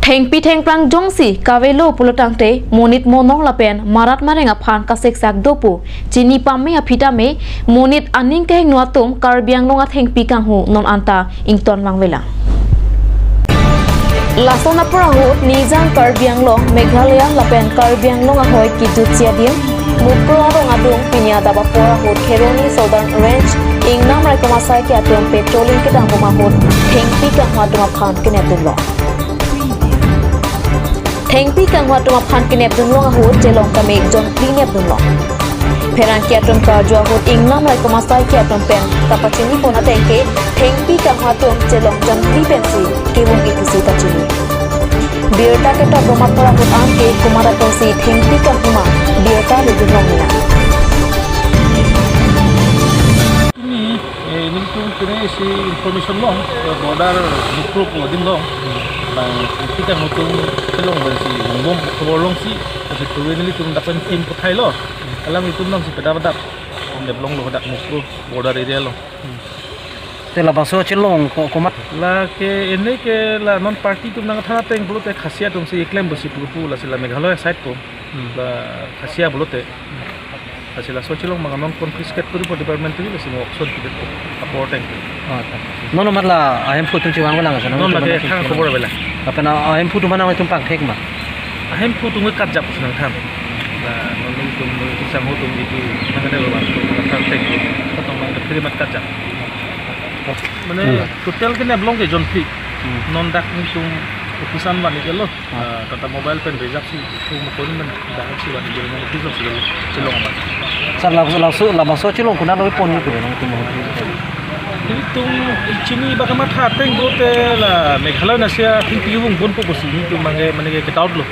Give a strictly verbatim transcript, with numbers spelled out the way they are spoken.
Thengpi thengphrang jongsi kavelo pulotangte monit monong lapen marat mareng aphan kasiksak do pu chini pame aphi tame monit aning kehingno atum Karbi Anglong athengpi kanghu non anta ington vangvelang. Lason apor ahut nijang Karbi Anglong, Meghalaya lapen Karbi Anglong ahoi kejutji adim Mukroh arong adung pini adap apor ahut Kheroni Southern Range ingnam raikom asaiki atum patrolling kedam bom ahut thengpi kanghu atum aphan kenep dunlo. Thengpi kanghu atum aphan kenep dunlong ahut chelong kami jon phli nep dunlong. Pherangke atum karju ahut ingnam raikom asaiki atum pen kapachini pon ateng ke thengpi kanghu atum chelong jon phli pensi kevung-ik pusi pachini. Birta ketok bom apor ahut anke komat atumsi thengpi kanghu ma birta le dunlong nina. Tumi, eh, nelitum kene isi information long, eh, border Mukroh pu adim long. Bang thengpi kanghu atum chelong pensi vungbom khobor longsi, kasi tuwe nelitum dak pen team pathai lo. Alanglitum nangsi pedap pedap. Deblong lo dak Mukroh border area lo. Te labangso chelong ko-, komat? Lake ene ke la non party atum nangthan ateng pulote Khasia atumsi klem pusi pu pu lasi la Meghalaya side ko. Hmm. La Khasia pulote. Lasi laso chelong bang non confiscate kori po department tuli lasi mo auction kibet po. Apor ateng. Oh, ta. Non mat la ahemphu atum chevang avelang sa, non non mat lake la thang khobor avelang. Lapen ahemphu atum mana atum pangthek ma? Ahemphu atum katjap nangthan. La non atum nang kisang atum itu nang ada lo bang atum nangthan thek. Katong bang free mat katjap. Mane hmm. Total kenep long ke jon phli. Hmm. Non dak nelitum office an van-ik lo. Ah. Ah, Tata Mobile pen reserve si thu mo kon men dak si van-ik lo, non office si lo, chelong ma. Sir, labangso, labangso, labangso chelong konat lo pon-ik lo nangtum? Nelitum chini bak kamatha ateng pulote la Meghalaya nasia thengpi vungbom po pusi nelitum mane, mane ke doubt lo.